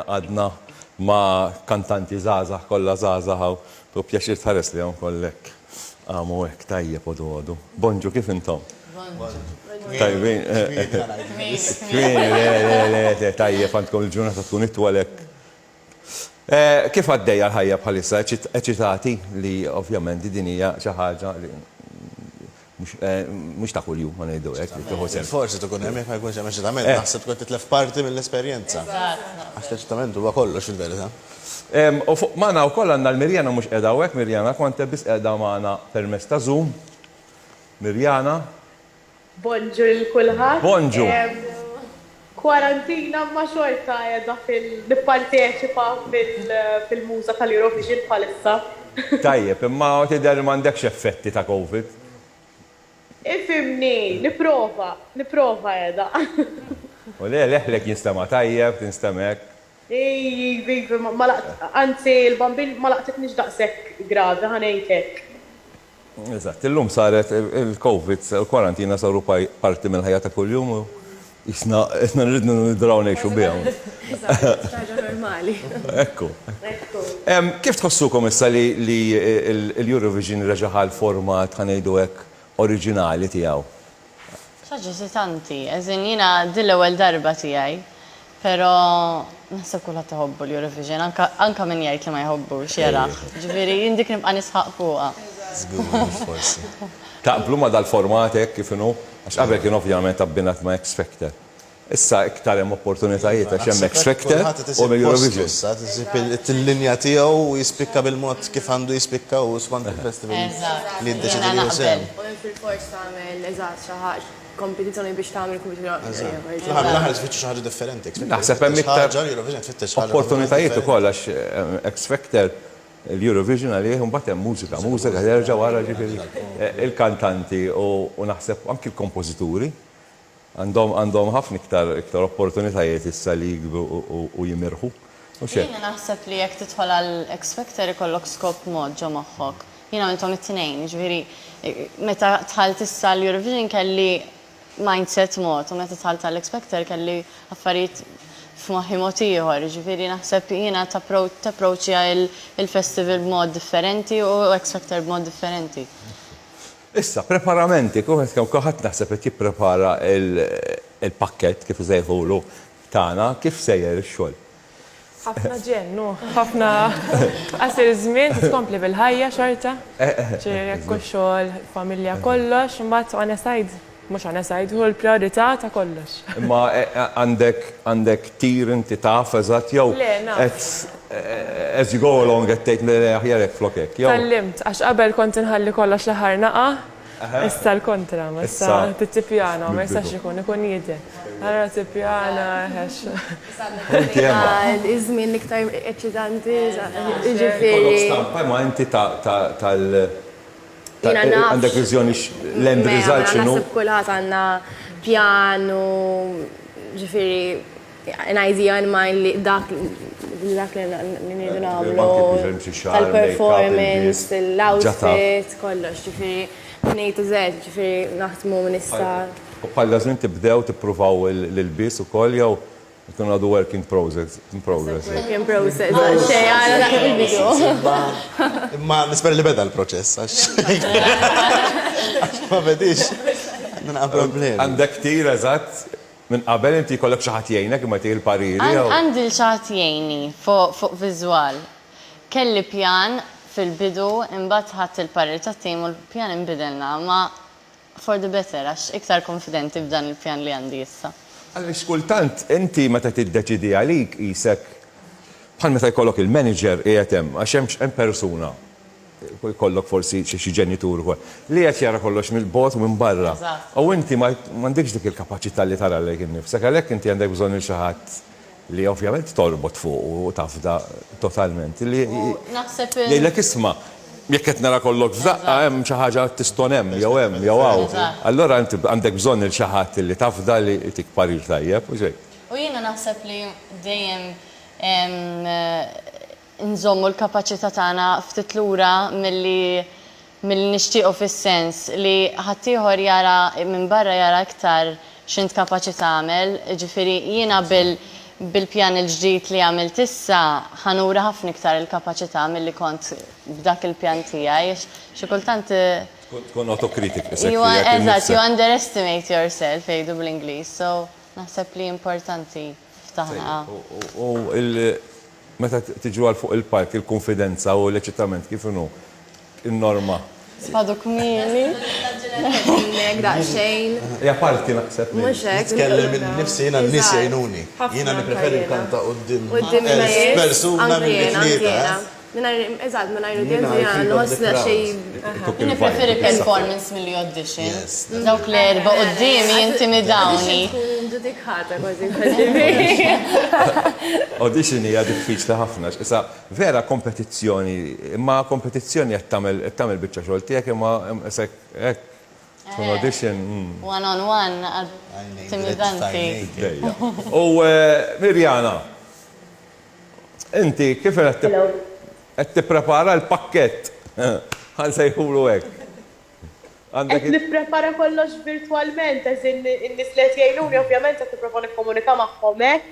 għadna ma' kantanti żgħażagħ, kollha żgħażagħ hawn. U pjaċir tħares lejhom kollek. Għamu hekk tajjeb għodu għodu. Bonġu, kif intom? Tajbin. Kmieni, le, le, le, le, tajjeb għandkom il-ġurnata tkun itwal hekk. Kif għaddejja l-ħajja bħalissa? Eċitati li ovvjament din hija xi ħaġa li mhux ta' kuljum, ħa ngħidu hekk, li tieħu sehem. Forsi tkun hemm jekk ma jkunx hemm eċitament, naħseb tkun titlef parti mill-esperjenza. Għax l-eċitament huwa kollox fil-verità. U fuq magħna wkoll għandna l-Mirjana mhux qiegħda hawnhekk, Mirjana Conte biss qiegħda magħna permezz ta' Zoom. Mirjana? Bonġu lil kulħadd. Bonġu. Kwarantina imma xorta qiegħda fil nipparteċipa fil-muża tal-Eurovision bħalissa. Tajjeb, imma tidher li m'għandekx effetti ta' Covid. Ifhimni, nipprova, nipprova qiegħda. U le, leħlek jinstema' tajjeb, tinstema' hekk. Iva, iva, ma laqt, anzi l-bambin ma laqtitnix daqshekk gravi, ħa ngħid hekk. Eżatt, illum saret il-Covid, il-kwarantina saru parti mill-ħajja ta' kuljum u qisna qisna rridna nidraw ngħixu biha. Eżatt, xi ħaġa normali. Ekku. Ekku. Kif tħossukom issa li li l-Eurovision reġa' ħa l-format, ħa ngħidu hekk, oriġinali tiegħu? Xi ħaġa eċitanti, as in jiena din l-ewwel darba tiegħi, però naħseb kulħadd iħobbu l-Eurovision, anke anke min jgħid li ma jħobbux jarah. Ġifieri jien dik nibqa' nisħaq fuqha. Żgur mhux forsi. Taqblu ma' dal-format hekk kif inhu? Għax qabel kien ovvjament abbinat ma' X Factor. Issa iktar hemm opportunitajiet għax hemm X Factor u hemm il-Eurovision. Issa isib il-linja tiegħu u jispikka bil-mod kif għandu jispikka hu skont il-festival li jiddeċiedi li jieħu sehem. U hemm fil-fors tagħmel eżatt xi ħaġa, kompetizzjoni biex tagħmel kompetizzjoni. Fl-aħħar mill-aħħar tfittxu xi ħaġa differenti. Naħseb hemm iktar opportunitajiet ukoll għax X Factor l-Eurovision għalih u mbagħad hemm mużika, mużika terġa' wara ġifieri il-kantanti u naħseb anki l-kompożituri Għandhom għandhom ħafna iktar iktar opportunitajiet issa li jikbru u jimirħu. Mhux hekk? Jiena naħseb li jekk tidħol għal X Factor ikollok skop mod ġo moħħok. Jien għamilthom it-tnejn, jiġifieri meta dħalt issa għal Eurovision kelli mindset mod u meta dħalt għal X Factor kelli affarijiet f'moħħi mod ieħor, jiġifieri naħseb jiena tapproċċja il-festival b'mod differenti u X Factor b'mod differenti. Issa, preparamenti, kulħadd naħseb qed jipprepara l-pakkett, kif isejħulu, tagħna, kif sejjer ix-xogħol? Ħafna ġenn, hu, ħafna f'qasir żmien trid tkompli bil-ħajja xorta. Ġifieri jekk hux xogħol, familja, kollox, imbagħad on a side, mhux on a side, hu l-prijorità ta' kollox. Imma għandek għandek tir inti taf eżatt jew Le, naf. qed as you go along qed tgħid le le aħjar hekk flok hekk jew. Tgħallimt, għax qabel kont inħalli kollox l-aħħar naqa', issa l-kontra, ma issa trid tippjana u ma jistax ikun, ikun jidher. Allura tippjana għax. Inti Emma. Iż-żmien l-iktar eċċitanti, jiġifieri. Ikollok stampa imma inti ta' tal. Jiena naf. Għandek viżjoni l-end result x'inhu? Naħseb kulħadd għandna pjan u ġifieri an idea in mind li dak dak li nridu nagħmlu. Tal-performance, l-outfit, kollox, ġifieri minn A to Z, ġifieri naħdmu minn issa. U bħal daż-żmien tibdew tippruvaw l-ilbies ukoll jew Ikun għadu work in process. In progress. Work in process. Xejn għala dak il-bidu. Imma nispera li beda l-proċess għax. Ma bedix. Għandna problemi. Għandek tir eżatt minn qabel inti jkollok xi ħadd jgħinek imma jtik il-pariri jew. Għandi l xi ħadd jgħinni fuq viżwal. Kelli pjan fil-bidu imbagħad ħadt il-parir tat-tim u l-pjan inbidel ma For the better, għax iktar konfidenti b'dan il-pjan li għandi issa. Għaliex kultant inti meta tiddeċiedi għalik qisek bħal meta jkollok il-manager qiegħed hemm, għax hemm hemm persuna, jkollok forsi xi ġenitur ukoll, li qed jara kollox mill-bogħod u minn barra. U inti ma m'għandekx dik il-kapaċità li tara lilek innifsek, għalhekk inti għandek bżonn lil xi ħadd li ovvjament torbot fuqu u tafda totalment, li jgħidlek isma' jekk qed nara kollok f'daqqa hemm xi ħaġa tiston hemm jew hemm jew hawn. Allura inti għandek bżonn lil xi ħadd li tafda li jtik parir tajjeb, hux hekk? U jiena naħseb li dejjem nżommu l-kapaċità tagħna ftit lura milli milli nixtiequ fis-sens li ħaddieħor jara minn barra jara iktar x'int kapaċi tagħmel, jiġifieri jiena bil bil-pjan il-ġdid li għamilt issa ħa nuri ħafna iktar il-kapaċità milli kont b'dak il-pjan tiegħi għax xi kultant Tkun autocritic isek tiegħek Eżatt, you underestimate yourself jgħidu bl-Ingliż, so naħseb li importanti tiftaħ naqra. U meta tiġu għal fuq il-palk il-kunfidenza u l-eċitament kif inhu? In-norma. Sfadu kmieni. Daqsxejn. Hija parti naħseb. Mhux hekk. Nitkellem minn nifsi jiena n-nies jgħinuni. Jiena nippreferi nkanta quddiem persuna milli tlieta. Eżatt, mingħajr udjenza jiena nħoss daqsxejn. Jien nippreferi performance milli audition. Dawk l-erba' quddiemi jintimidawni. Tkun ġudikata kważi. Audition hija diffiċli ħafna. Issa Vera kompetizzjoni, imma kompetizzjoni qed tagħmel qed tagħmel biċċa xogħol tiegħek imma isek hekk tkun audition. One on one intimidanti. Dejja. U Mirjana, inti kif qed qed tipprepara l-pakkett ħa nsejħulu hekk. Qed nipprepara kollox virtwalment, as in in-nies li qed jgħinuni ovvjament qed nipprova nikkomunika magħhom hekk.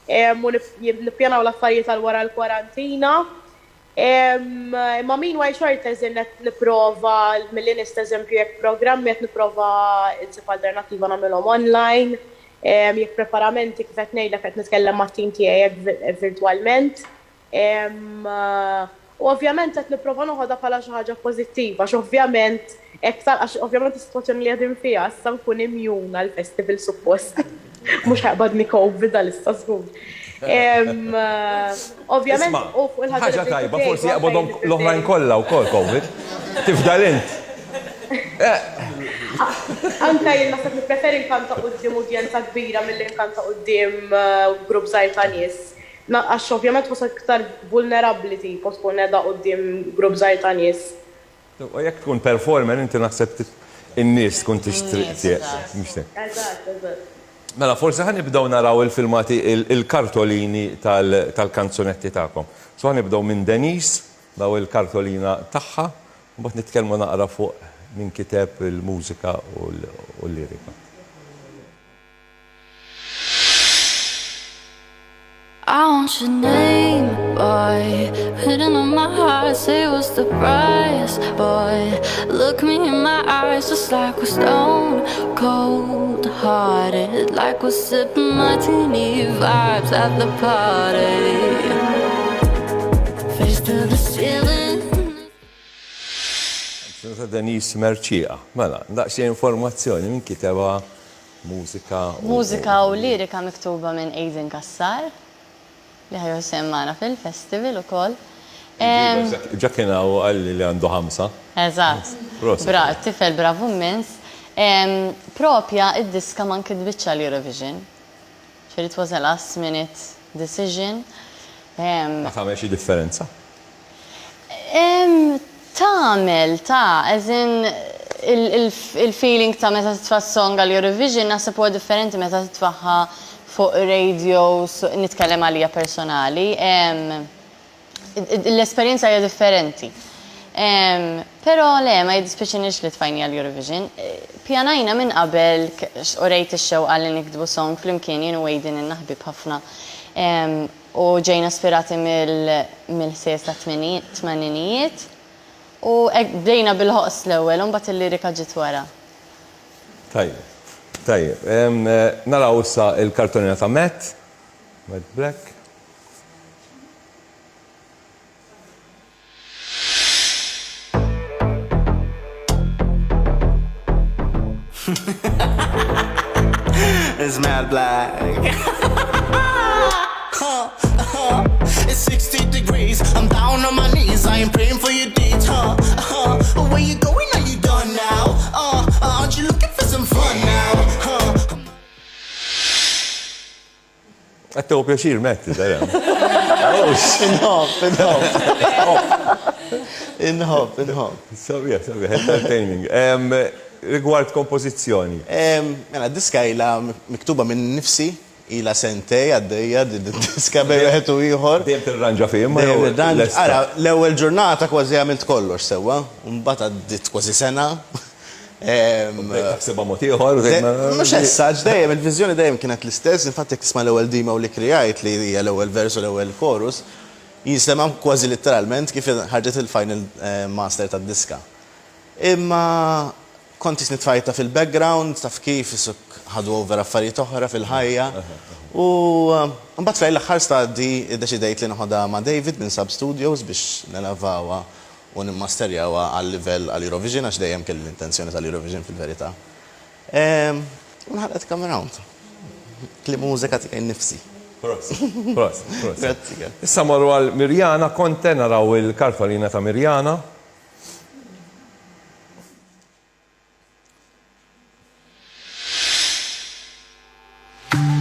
u nippjanaw l-affarijiet għal wara l-kwarantina. Imma meanwhile xorta as in qed nipprova milli nista' eżempju jekk programmi qed nipprova nsib alternattiva nagħmilhom online, jekk preparamenti kif qed ngħidlek qed nitkellem mat-tim tiegħi hekk virtwalment. U ovvjament qed nipprova noħodha bħala xi ħaġa pożittiva għax ovvjament hekk tal għax ovvjament is-sitwazzjoni li qegħdin fiha issa nkun immune għall-festival suppost. Mhux ħa jaqbadni Covid għalissa żgur. Ovvjament u fuq il-ħaġa Ħaġa tajba forsi jaqbadhom l-oħrajn kollha wkoll Covid. Tifdal int. Anke jien naħseb nippreferi nkanta quddiem udjenza kbira milli nkanta quddiem grupp żgħir ta' nies. Għax ovvjament tħossok iktar vulnerabbli tipo tkun qiegħda quddiem grupp żgħir ta' nies. U jekk tkun performer inti naħseb in-nies tkun tixtieq. Eżatt, eżatt. Mela forsi ħa nibdew naraw il-filmati il-kartolini tal-kanzunetti tagħkom. So ħa nibdew minn Denise, daw il-kartolina tagħha, u mbagħad nitkellmu naqra fuq min kiteb il-mużika u l-lirika. I want your name, boy Written on my heart, say what's the price, boy Look me in my eyes, just like we're stone cold hearted Like we're sipping martini vibes at the party Face to the ceiling Ta' Denise Mercieca. Mela, daqsxejn informazzjoni min kitebha Mużika u. Mużika u lirika miktuba minn Aidan Cassar, li ħa jieħu sehem magħna fil-festival ukoll. Ġa kien hawn u qalli li għandu ħamsa. Eżatt. Proset. Bra, tifel bravu immens. Propja id-diska ma nkitbitx għall-Eurovision. Ġifieri it was a last minute decision. Ma tagħmel xi differenza? Tagħmel, ta' as in il-feeling ta' meta titfa' song għal Eurovision naħseb huwa differenti meta titfagħha fuq radio, nitkellem għalija personali. L-esperjenza hija differenti. Però le, ma jiddispjaċinix li tfajniha l-Eurovision. Pjanajna minn qabel, urejt ix-xewqa li niktbu song flimkien jien u Aidan ilna ħbieb ħafna. U ġejna ispirati mill-ħsejjes tat-tmaninijiet u hekk bdejna bil-ħoqs l-ewwel u mbagħad il-lirika ġiet wara. Tajjeb. Tajjeb. Naraw issa l-kartolina ta' Matt, Matt Black. It's mad black. It's 60 degrees. I'm down on my knees. I am praying for your deeds. Huh? Huh? Where you going? Are you done now? Uh, aren't you looking for some fun now? Huh? Qed tieħu pjaċir Matt, tidher hemm. Inħobb, inħobb. Inħobb, inħobb. Sabiħ, sabiħ, entertaining. Rigward kompożizzjoni. Mela, d-diska ilha miktuba minn nifsi, ilha sentej għaddejja din id-diska bejn wieħed u ieħor. Dejjem tirranġa fih imma jew lesta? Ara, l-ewwel ġurnata kważi għamilt kollox sewwa, u mbagħad għaddiet kważi sena. Bdejt taħsibha mod ieħor u tgħid. Mhux as such, dejjem il-viżjoni dejjem kienet l-istess, infatti jekk tisma' l-ewwel demo li krijajt li hija l-ewwel vers u l-ewwel chorus, jinstema' kważi litteralment kif ħarġet il-final master tad-diska. Imma kont qisni tfajtha fil-background, taf kif, isuk ħadu over affarijiet oħra fil-ħajja. U mbagħad fl l-aħħar stadji iddeċidejt li noħodha ma' David minn Sub Studios biex nelevawha u nimmasterjawha għal livell għal Eurovision għax dejjem kelli l-intenzjoni tal-Eurovision fil-verità. U nħalqet Come Around. Kliem u mużika tiegħi nnifsi. Prosit, prosit, prosit. Grazzi. Issa mmorru għal Mirjana Conte, naraw il-kartolina ta' Mirjana.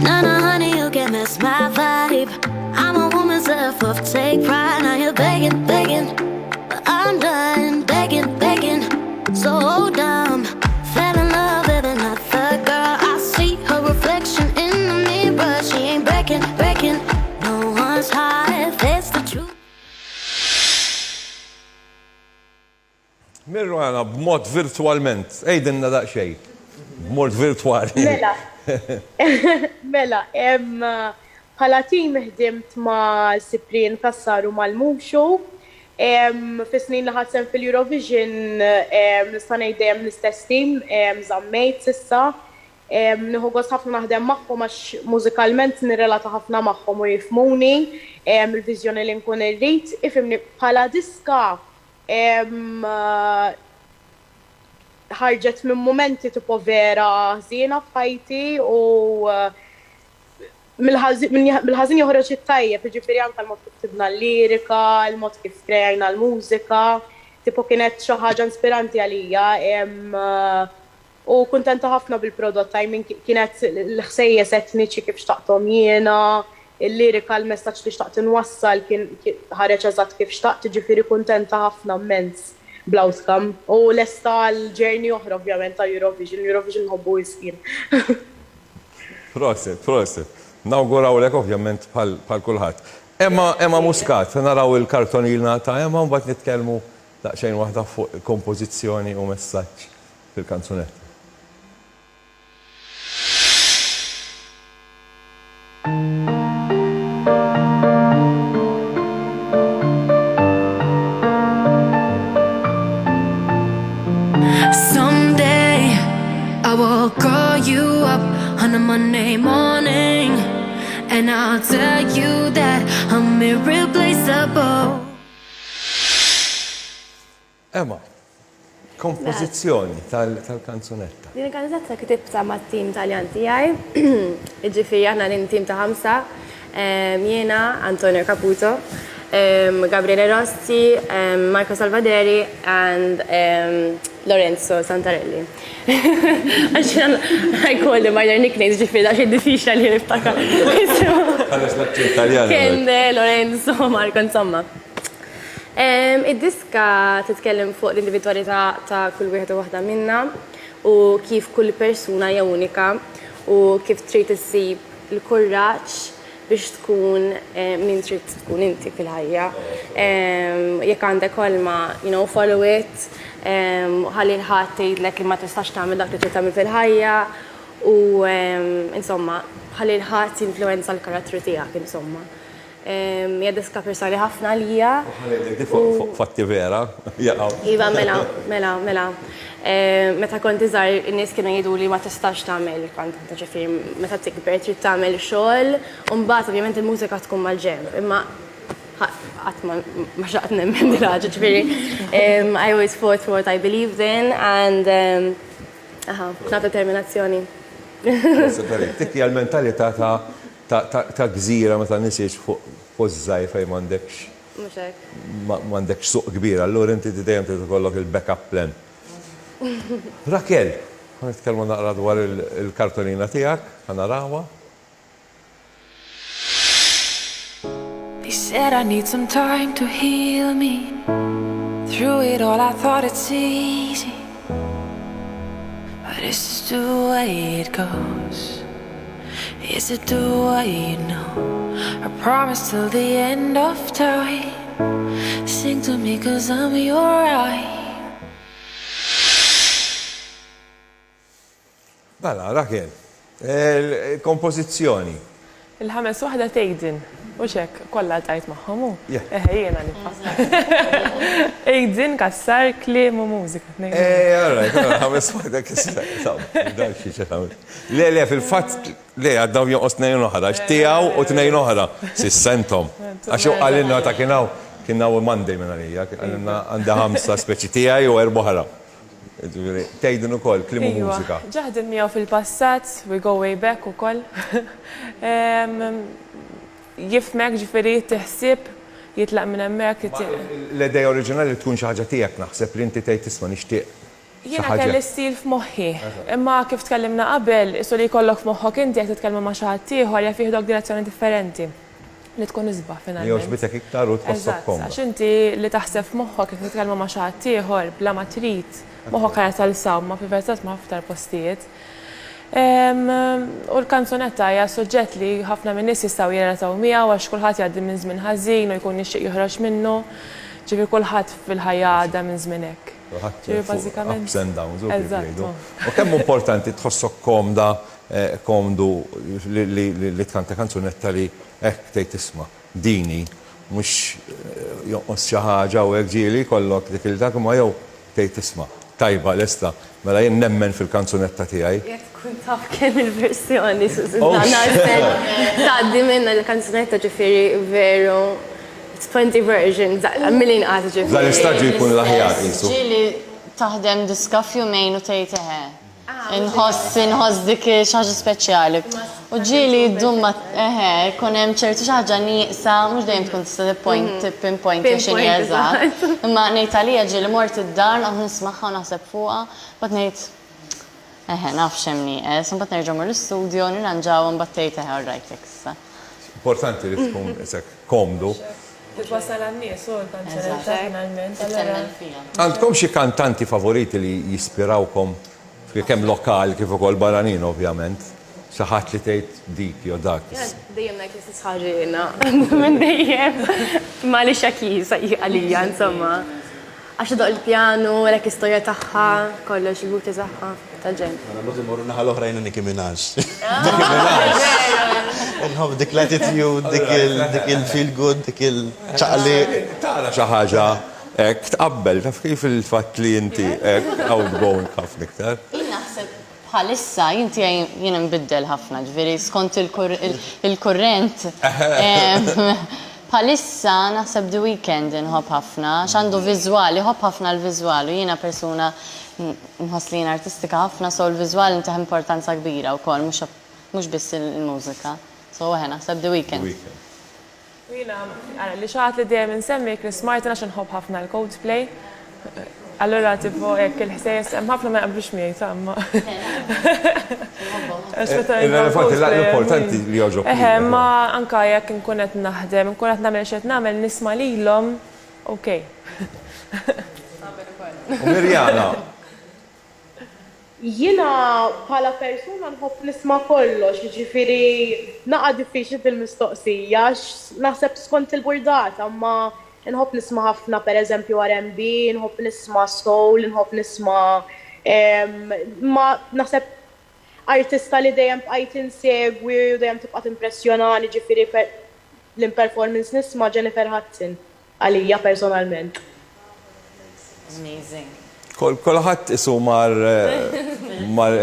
Na na honey, you can miss my vibe. I'm a woman self of take pride. Now you're begging, begging, but I'm done begging, begging. So dumb. Fell in love with another girl. I see her reflection in the mirror. She ain't breaking, breaking. No one's high. That's the truth. Mirjana, b'mod virtwalment, għidilna daqsxejn, b'mod virtwali. Mela, mela, bħala tim ħdimt ma' Cyprian Cassar u mal-Muxu. Fis-snin li ħadt sehem fil-Eurovision, nista' ngħid dejjem l-istess tim, żammejt s'issa. Nieħu gost ħafna naħdem magħhom għax mużikalment nirrelata ħafna magħhom u jifhmuni, il-viżjoni li nkun irrid. Ifhimni, bħala diska Ħarġet minn mumenti tipo vera ħżiena f'ħajti u mill-ħażin joħroġ it-tajjeb, jiġifieri anke l-mod kif ktibna l-lirika, il-mod kif krejajna l-mużika, tipo kienet xi ħaġa inspiranti għalija. U kuntenta ħafna bil-prodott, I mean kienet l-ħsejjes etniċi kif xtaqthom jiena, il-lirika, l-messaġġ li xtaqt inwassal kien ħareġ eżatt kif xtaqt, jiġifieri kuntenta ħafna mmens bl-outcome. U lesta għal journey oħra ovvjament ta' Eurovision, Eurovision nħobbu wisq jien. Prosit, prosit. Nawgurawlek ovvjament bħal kulħadd. Emma, Emma Muscat, naraw il-kartonina ta' Emma u mbagħad nitkellmu daqsxejn waħda fuq kompożizzjoni u messaġġ fil-kanzunetta. Someday I will call you up on a Monday morning and I'll tell you that I'm irreplaceable. Emma, kompożizzjoni tal-kanzunetta. Din il-kanzunetta ktibtha mat-tim Taljan tiegħi, jiġifieri aħna qegħdin tim ta' ħamsa, jiena, Antonio Caputo, Gabriele Rossi, Marco Salvaderi and Lorenzo Santarelli. Għax I call them by their nicknames, ġifieri daqsxejn diffiċli għalija niftakar. Għaliex l-aċċent Taljan. Kende, Lorenzo, Marco, insomma. Id-diska titkellem fuq l-individwalità ta' kull wieħed u waħda minna u kif kull persuna hija unika u kif trid issib il-kuraġġ biex tkun min trid tkun inti fil-ħajja. Jekk għandek ħolma, you know, follow it, ħalli 'l ħadd jgħidlek li ma tistax tagħmel dak li trid tagħmel fil-ħajja u insomma, ħalli 'l ħadd jinfluwenza l-karattru tiegħek insomma. Hija diska personali ħafna għalija. U ħa ngħidlek di fuq fatti vera jaqgħu. Iva mela, mela, mela. Meta kont iżgħar in-nies kienu jgħiduli ma tistax tagħmel kantanta ġifieri meta tikber trid tagħmel xogħol u mbagħad ovvjament il-mużika tkun mal-ġenb. Imma qatt ma xtaqt nemmen din il-ħaġa ġifieri I always fought for what I believed in and aha, nagħti determinazzjoni. Dik hija l-mentalità ta' Ta' gżira meta nies jgħix fuq post żgħir fejn m'għandekx Mhux hekk. M'għandekx suq kbir, allura inti dejjem trid ikollok il-backup plan. Raquel, ħa nitkellmu naqra dwar il-kartolina tiegħek, ħa narawha. They said I need some time to heal me Through it all I thought it's easy But this is the way it goes Is it the way you know? I promise till the end of time Sing to me cause I'm your eye. Mela, Raquel, il-kompożizzjoni. Il-ħames waħda t'Aiden. Hux hekk? Kollha ltqajt magħhom hu? Eħe, jiena nibqa'. Aiden, Cassar, kliem u mużika. Eh, all right, mela ħames waħda Cassar. Le, le, fil-fatt, le, għaddaw jonqos tnejn oħra, għax tiegħu u tnejn oħra. S'issa intom. Għax hu qalilna meta kien hawn, kien hawn Monday minn għalija, qalilna għandi ħamsa speċi tiegħi u erba' oħra. Jiġifieri, tgħidin ukoll kliem u mużika. Iva, ġa ħdimt miegħu fil-passat, we go way back ukoll. Jifhmek, ġifieri jagħti ħsieb, jitlaq minn hemmhekk. L-idea oriġinali li tkun xi ħaġa tiegħek naħseb li inti tgħid isma' nixtieq xi Jiena ħaġa. kelli stil f'moħħi, imma kif tkellimna qabel, qisu li jkollok f'moħħok inti jekk titkellmu ma' xi ħadd ieħor jaf jieħdok direzzjoni differenti. Li tkun isbaħ finalment. Li jogħġbitek iktar u tħossok komda. Eżatt, għax inti li taħseb f'moħħok jekk titkellmu ma' xi ħadd ieħor bla ma trid, moħħok ħa jasal s'hawn, ma fil-verità tmur ħafna iktar postijiet. U l-kanzunetta hija suġġett li ħafna min-nies jistgħu jirrelataw miegħu għax kulħadd jgħaddi minn żmien ħażin u jkun jixtieq joħroġ minnu. Ġifieri kulħadd fil-ħajja għadda minn żmien hekk. Kulħadd Ġifieri bażikament. Ups and downs, u kif Eżatt. jgħidu. U kemm hu importanti tħossok komda komdu li tkanta kanzunetta li hekk tgħid isma' din hi, mhux jonqos xi ħaġa u hekk ġieli jkollok dik il-dak imma jew tgħid isma' tajba lesta mela jien nemmen fil-kanzunetta tiegħi. Jekk tkun taf kemm il-versjoni Susanna tgħaddi minnha l-kanzunetta ġifieri veru it's 20 versions mill-inqas ġifieri. F'dan l-istaġju jkun l-aħjar qisu. Ġieli taħdem diska f'jumejn u tgħid eħe. Inħoss, inħoss dik xi ħaġa speċjali. U ġieli ddum ma, eħe, ikun hemm ċertu xi ħaġa nieqsa, mhux dejjem tkun tista' tippoint, tipinpoint x'inhi eżatt. Imma ngħid għalija ġieli mort id-dar noqgħod nismagħha u naħseb fuqha, mbagħad ngħid, eħe, naf x'hemm nieqes, imbagħad nerġa' mmur l-istudio, nirranġawha, mbagħad tgħid eħe, all right, hekk issa. Importanti li tkun isek komdu. Titwassal għan-nies u l-kanzunetta finalment. Temmen fiha. Għandkom xi kantanti favoriti li jispirawkom kemm lokal kif ukoll barranin ovvjament? Xi ħadd li tgħid dik jew dak. Jiena dejjem ngħid l-istess ħaġa jiena. Minn dejjem. Ma' Alicia Keys għalija insomma. Għax idoqq il-pjanu, l istorja tagħha, kollox il-beauty tagħha, tal-ġenn. Mela mbagħad immorru naħa l-oħra jiena Nicki Minaj. Nicki Minaj. Inħobb dik l-attitude, dik il-feel good, dik il-ċaqliq. Tara xi ħaġa hekk tqabbel, taf kif il-fatt li inti hekk outgoing ħafna iktar. Jien naħseb Bħalissa jien tiegħi jien inbiddel ħafna, ġifieri skont il-kurrent. Bħalissa naħseb The Weeknd inħobb ħafna, għax għandu viżwal, iħobb ħafna l-viżwal u jiena persuna nħoss li jien artistika ħafna so l-viżwal intih importanza kbira wkoll mhux biss il-mużika. So eħe naħseb The Weeknd. U jiena, ara, li xi ħadd li dejjem insemmi Chris Martin għax inħobb ħafna l-Coldplay. Allura tipo hekk il-ħsejjes hemm ħafna ma jaqblux miegħi ta' imma. Għax meta Irrelevanti, l-importanti li jogħġob. Eħe, imma anke jekk inkun qed naħdem, inkun qed nagħmel x'qed nagħmel nisma' lilhom, okej. U Mirjana, Jiena bħala persuna nħobb nisma' kollox, jiġifieri naqa' diffiċli dil-mistoqsija għax naħseb skont il-burdata imma nħobb nisma' ħafna pereżempju R&B, nħobb nisma' soul, nħobb nisma' imma naħseb artista li dejjem bqajt insegwi u dejjem tibqa' timpressjonani ġifieri l-performance nisma' Jennifer Hudson. Għalija personalment. Amazing. Kulħadd isu mar mar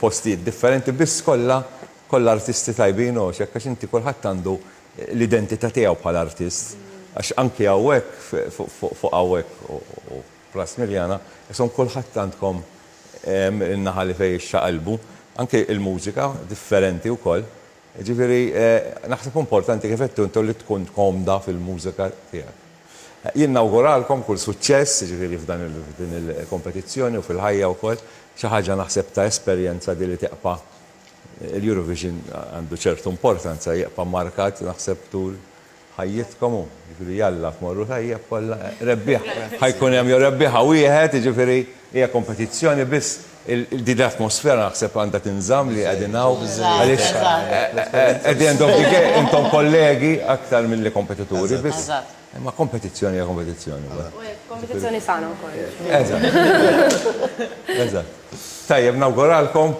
postijiet differenti biss kollha kollha artisti tajbin u hekk għax inti kulħadd għandu l-identità tiegħu bħala artist. Għax anki hawnhekk fuq hawnhekk u Place Mirjana ishom kulħadd għandkom in-naħa li fejn ixxaqilbu. Anki l-mużika differenti wkoll. Jiġifieri naħseb importanti kif għedtu intom li tkun komda fil-mużika tiegħek. Jien nawguralkom kull suċċess, jiġifieri f'dan f'din il-kompetizzjoni u fil-ħajja wkoll. Xi ħaġa naħseb ta' esperjenza din li tibqa' l-Eurovision għandu ċertu importanza jibqa' mmarkat naħseb tul ħajjitkom hu. Jiġifieri jalla tmorru tajjeb kollha. Rebbieħ ħa jkun hemm jew rebbieħa wieħed, jiġifieri. Hija kompetizzjoni biss din l-atmosfera naħseb għandha tinżamm li qegħdin hawn għaliex at the end of the day intom kollegi aktar milli kompetituri biss. Imma kompetizzjoni hija kompetizzjoni. Kompetizzjoni sana wkoll. Eżatt. Eżatt. Tajjeb nawguralkom.